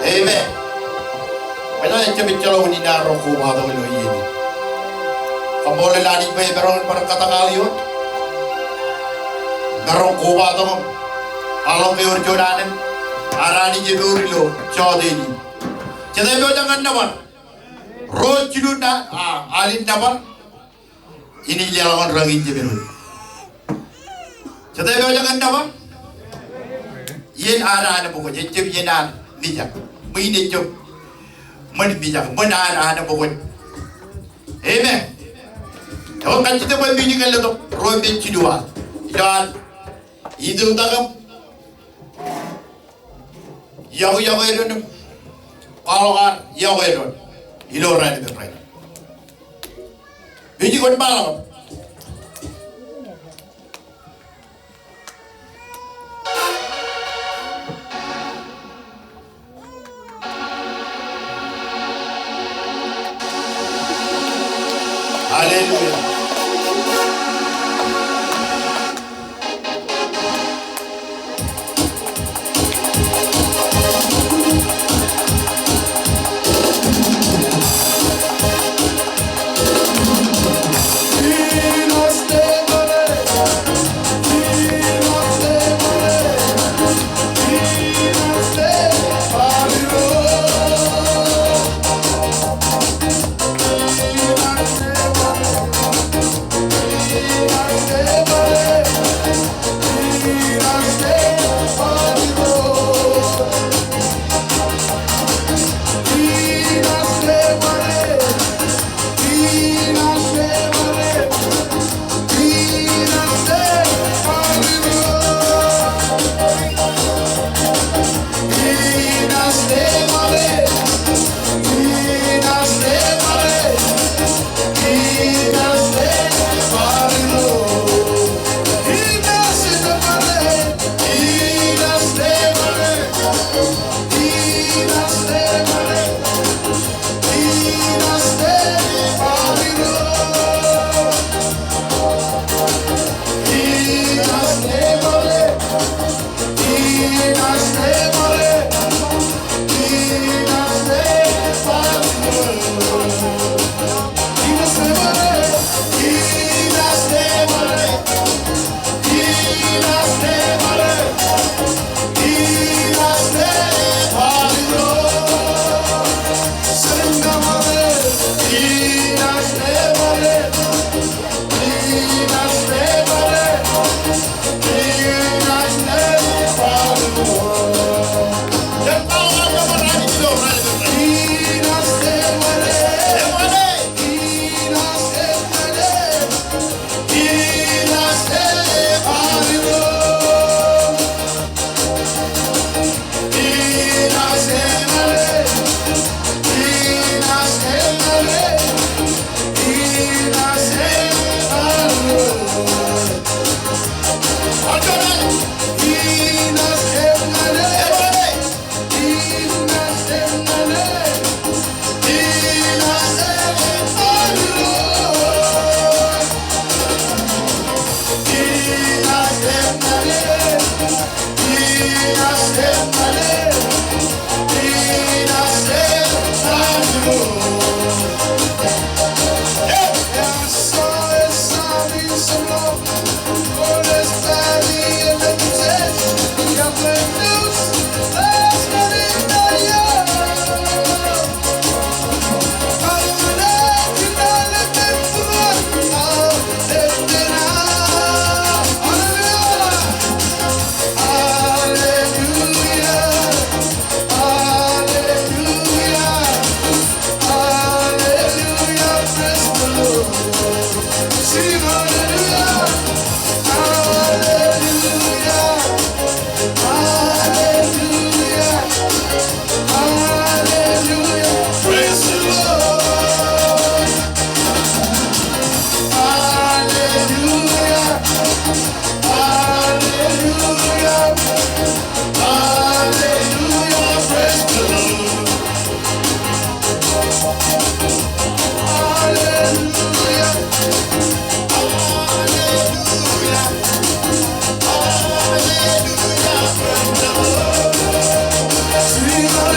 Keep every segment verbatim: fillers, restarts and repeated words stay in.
Amen. Kwōjeḷā, ejjab ejjeḷọk unin ad ro kobatok ilo iien in. Kaṃṃoolol Anij bwe emaroñ in bar kōtḷọk ioon, emaroñ kobatok im kwaḷọk ke ewōr juon alen ad Anij emour ilo jọteen in. Jete eo ej ñan nōbar? Ro jilu na, a, alen nōbar. Inij leḷọk ñan raṇ in jemān. Jete eo ej ñan nōbar? Iien ad anebōkaj, ejjab iien ad mijak. Ṃwiin ejjab ṃōn mijak, ṃōn ad anebōkaj. Amen. Ewōr kajjitōk bwe mijak ej letok ro mej jilu ad. Ilo ad itōntak im iọkwe, iọkwe edōn im kwaḷọk ad iọkwe edōn ilo raan in rainin. Ij kwōn ba ḷọk. Hallelujah.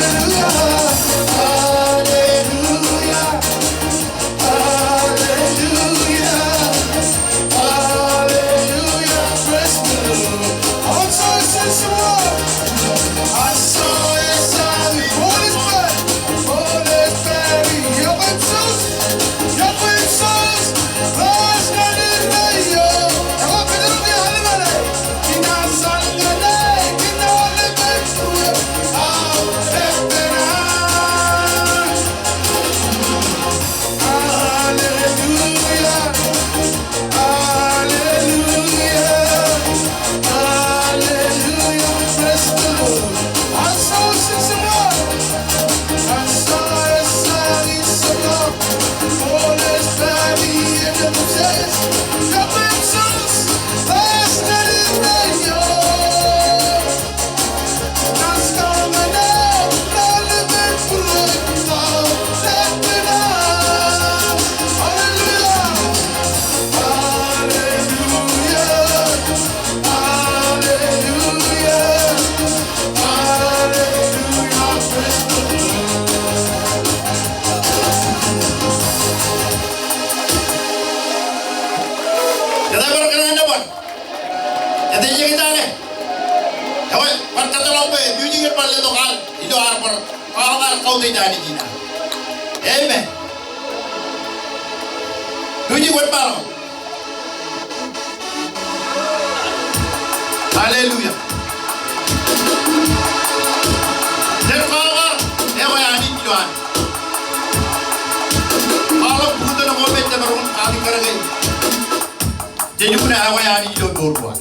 Hallelujah. Hallelujah. Hallelujah. Praise the Lord. Hallelujah. Hallelujah. Praise the Lord. Ej bar kōṇaan bar. Ej bar kōṇaan bar. Ewōr, bar kōtḷọk bwe music ej bar letok an ilo ad bar kwaḷọk an kautiej Anij in ad. Amen. Music ej bar. Hallelujah. Jen kwaḷọk an ewi Anij ilo ad. Kwaḷọk bukuten ko me ej bar wōr kaaḷ kar ke. Jej jukun ewi Anij ilo mour ko ad.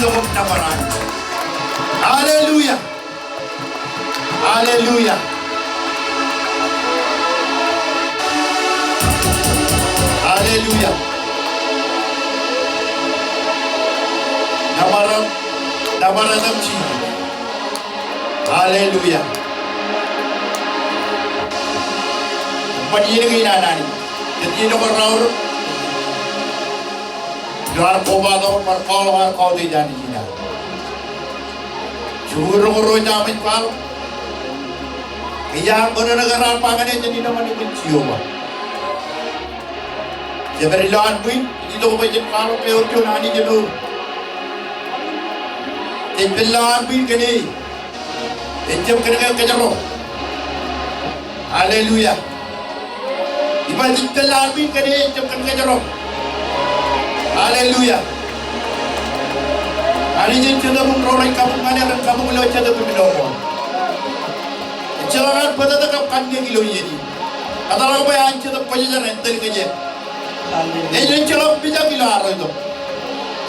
Tok im nōbar Anij. Hallelujah. Hallelujah. Hallelujah. Nōbar, nōbar etaṃ Jisōs. Hallelujah. Bar iien kein an Anij. Jet iien ko raorōk. Ilo ad kobatok, bar kwaḷọk ad kautiej Anij in ad. Jibukwi roñoul ruo, jabōt kwaḷọk. Kiiō an ṃōṇōṇō ke raar ba ñan e, jen itok ñan ippān Jeova. Jepād ilowaan ṃwiin, itok bwe jen kwaḷọk ke ewōr juon Anij emour. Jej pād ilowaan ṃwiin kōn e. Ejjab kōn ke kōjro. Hallelujah. Iba jej pād ilowaan ṃwiin kōn e, ejjab kōn kōjro. Hallelujah. Anij en Jetōb im ro rej kabuñ ñan e ren kabuñ ilo Jetōb im ilo ṃool. Ejjeḷọk an bōtōktōk kab kanniōk ilo iien in. Kōtḷọk bwe an Jetōb Kwōjarjar en tōl kōj. Hallelujah. Ejjeḷọk mijak ilo arro itok.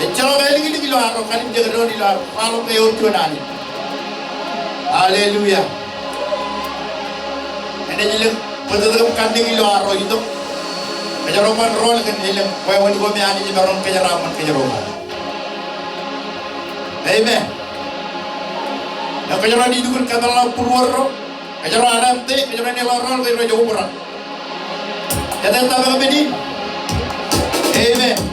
Ejjeḷọk āliklik ilo arro, kalimjek doon ilo arro. Kwaḷọk ke ewōr juon Anij. Hallelujah. Enaaj lōñ bōtōktōk im kanniōk ilo arro itok. Kōjro bar rọọl kōn elōñ wāween ko me Anij emaroñ kōjeraaṃṃan kōjro. Amen. Ñe kōjro naaj lukkuun kōpeḷḷọk būruōd ro, kōjro anemte, kōjro naaj lọrọọl, kōjro ej obrak. Jet ej tabōk men in. Amen.